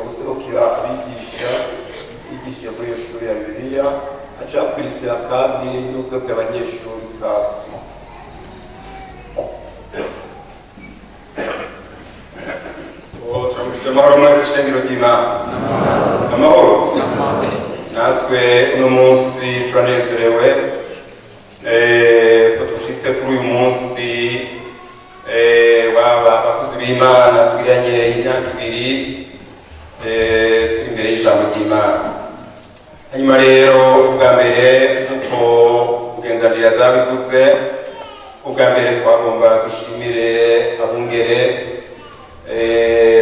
Userukira abigisha yigishije muri iyo shuri ya Bibiliya, aca akurikira kandi n'userukira abanyeshuri kazi. Turamukije amahoro mwese, ishengero ry'Imana, amahoro. Natwe uno munsi turanezerewe ko dushitse kuri uyu munsi waba abakozi b'Imana tugiranye imyaka 2 turi imbere y'ijambo ry'Imana. Hanyuma rero, ubwa mbere, nk'uko mugenzi wanje yazabivuze, ubwa mbere twagomba dushimire abungere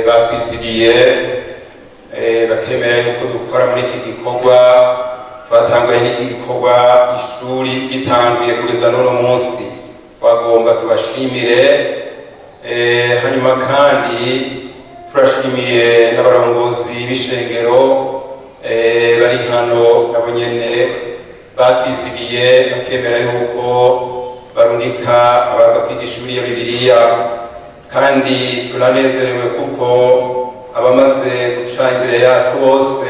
batwizigiye, bakemera yuko dukora muri iki gikorwa. Twatanguye n'iki gikorwa ishuri gitanguye kugeza n'uno munsi, twagomba tubashimire. Hanyuma kandi turashimiye n'abarongozi b'ishengero bari hano, nabo nyene batwizigiye bakemera yuko barungika abaza kwiga ishuri ya Bibiliya. Kandi turanezerewe kuko abamaze guca imbere yacu bose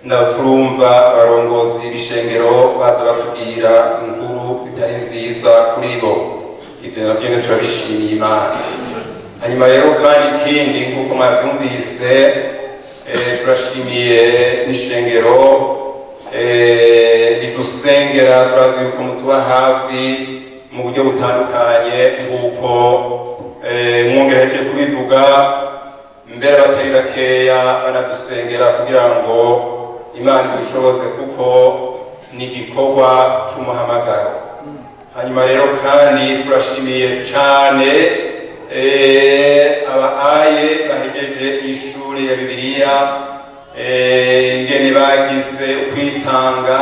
nabo turumva abarongozi b'ishengero baza batubwira inkuru zitari nziza kuri bo. Ivyo navyo nyene turabishimiye Imana. Hanyuma rero kandi ikindi, nk'uko mwavyumvise, turashimiye n'ishengero ridusengera. Turazi yuko mutuba hafi mu buryo butandukanye, nk'uko mwongereje kubivuga mbere, abatari bakeya banadusengera kugira ngo Imana idushoboze, kuko ni igikorwa c'umuhamagaro. Hanyuma rero kandi turashimiye cane aba aye bahejeje ishuri ya Bibiliya, ingene bagize ukwitanga.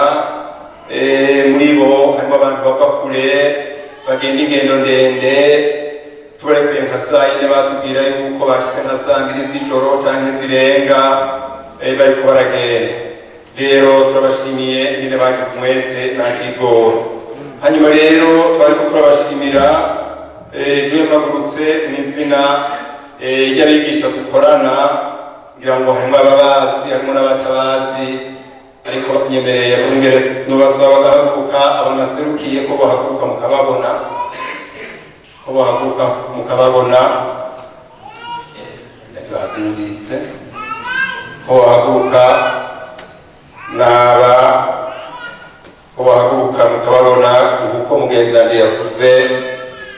Muri bo harimo abantu bava kure, bagenda ingendo ndende. Tubarekuye nka saa 4, batubwira yuko bashitse nka saa 2 z'ijoro canke zirenga, bariko baragenda. Rero turabashimiye ingene bagize umwete n'akigoro. Hanyuma rero twariko turabashimira. Jewe mpagurutse mw'izina ry'abigisha dukorana, ngira ngo harimo ababazi, harimo n'abatabazi, ariko nyemereye bongere nubasaba bagahaguruka, abanaserukiye ko bahaguruka mukababona, ko bahaguruka mukababona. Babyumvise ko bahaguruka naba, ko bahaguruka mukababona. Kuko mugenzi wanjye yavuze,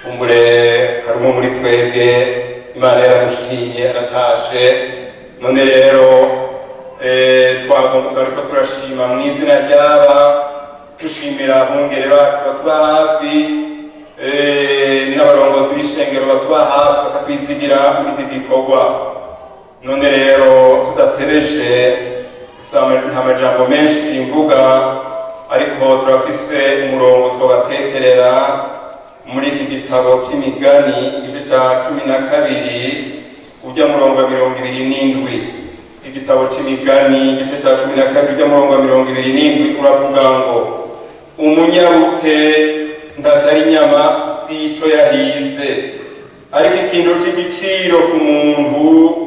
kumbure harimo muri twebwe Imana yaramushimye aratashe. None rero twagomba, twariko turashima mu izina ry'aba, dushimira abungere bacu batuba hafi, n'abarongozi b'ishengero batuba hafi bakatwizigira muri iki gikorwa. None rero tudatebeje, nta majambo menshi mvuga, ariko turafise umurongo twobatekerera muri iki gitabo c'Imigani, igice ca 12, ujya murongo wa 27. Igitabo c'Imigani, igice ca 12, ujya murongo wa 27, uravuga ngo: "Umunyabute ntatari inyama z'ico yahize, ariko ikintu c'igiciro ku muntu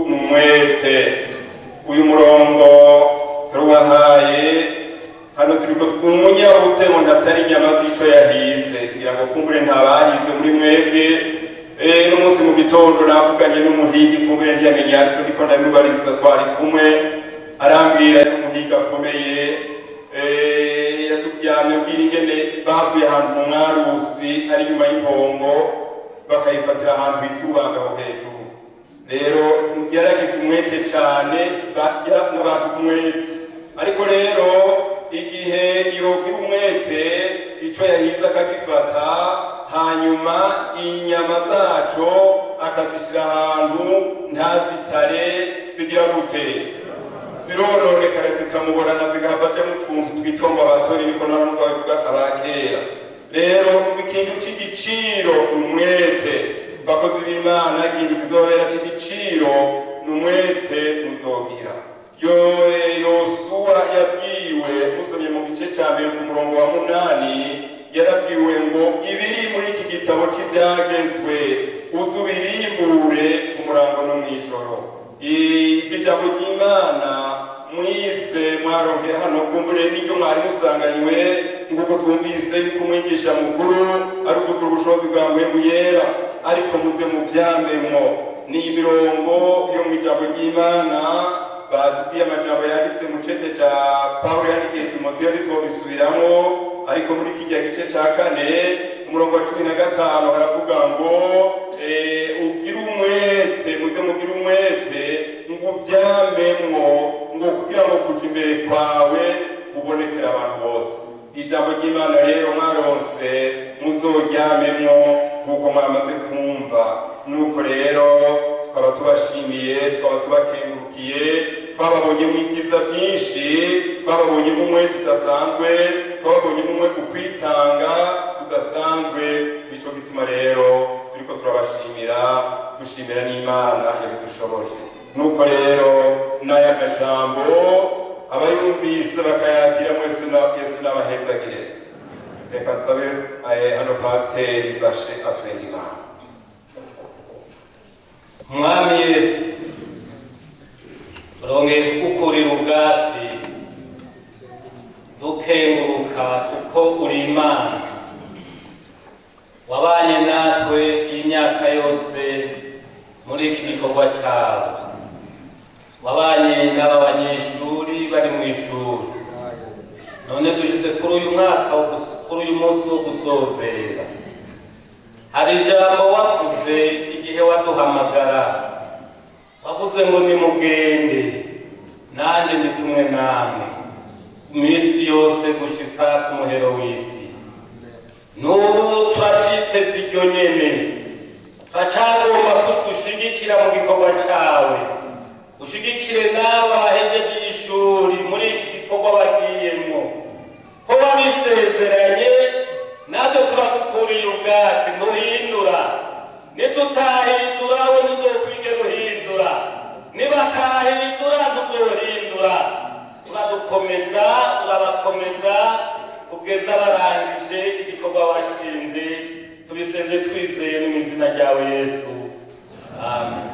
ni umwete." Uyu murongo turubahaye hano. Turiko umunyabute ngo ntatari inyama z'ico yahize. Kugira ngo kumbure ntabahize muri mwebwe. N'umunsi mu gitondo navuganye n'umuhigi, kumbure ntiyamenya ico ndiko ndamubariza. Twari kumwe, arambwira n'umuhigi akomeye. Yatujyanye abwira ingene bavuye ahantu mu Mwarusi, ari inyuma y'impongo, bakayifatira ahantu bita Ubanga aho hejuru. Rero yaragize umwete cane, n'abantu umwete. Ariko rero igihe yogira umwete, ico yahize akagifata, hanyuma inyama zaco akazishira ahantu ntazitare, zigira gute? Zirononekara, zikamuborana, zigahava mu tuntu twitomba abatori, niko naho babivuga abakera. Rero ikintu c'igiciro ni umwete. Bakozi b'Imana, ikintu kizobera c'igiciro ni umwete muzogira. Yosuwa yabwiwe, musomye mu gice ca mbere ku murongo wa 8, yarabwiwe ngo: "Ibiri muri iki gitabo c'ivyagezwe uzubirimbure ku murango no mw'ijoro." Ijambo ry'Imana mwize mwaronkeye hano, kumbure n'iryo mwari musanganywe, nk'uko twumvise yuko umwigisha mukuru ari ukuzura ubushobozi bwa Mpwemu Yera, ariko muze muvyamemwo. Ni imirongo yo mu ijambo ry'Imana batubwiye, amajambo yanditse mu cete ca Pawulo yandikiye Timoteyo, ntitwobisubiramwo, ariko muri kirya gice ca kane, umurongo wa 15, haravuga ngo ugire umwete, muze mugire umwete ngo uvyamemwo, ngo kugira ngo kuja imbere kwawe kubonekera abantu bose. Ijambo ry'Imana rero mwaronse muzoryamemwo kuko mwamaze kumva. Nuko rero tukaba tubashimiye, tukaba tubakengurukiye. Twababonyemo ibyiza byinshi, twababonyemo umwete udasanzwe, twababonyemo umwe ukwitanga kudasanzwe. Nico gituma rero turiko turabashimira, dushimira n'Imana yabidushoboje. Nuko rero n'aya majambo abayumvise bakayakira mwese, na Yesu n'abahezagire. Reka sabe hano pasiteri Zashe asenga Imana. Mwami Yesu, turongeye kugukurira ubwatsi, dukenguruka kuko uri Imana wabanye natwe iyi myaka yose muri iki gikorwa cyawe, wabanye n'aba banyeshuri bari mu ishuri. None dushize kuri uyu mwaka kuri uyu munsi wo gusozera. Hari ijambo wavuze igihe waduhamagara, wavuze ngo nimugende, nanjye ndi kumwe namwe iminsi yose gushika ku muhero w'isi. N'ubu turaciteze iryo nyene, turacagomba ko dushigikira mu gikorwa cyawe, ushigikire n'aba bahejeje ishuri muri iki gikorwa bagiyemwo, ko wabisezeranye. Natwe turagukuriye ubwatsi, ntuhindura. Nitutahindura we ntuzokwigera uhindura, nibatahindura ntuzohindura. Uradukomeza, urabakomeza kugeza barangije igikorwa washinze. Tubisenze twizeye no mu izina ryawe Yesu, amen.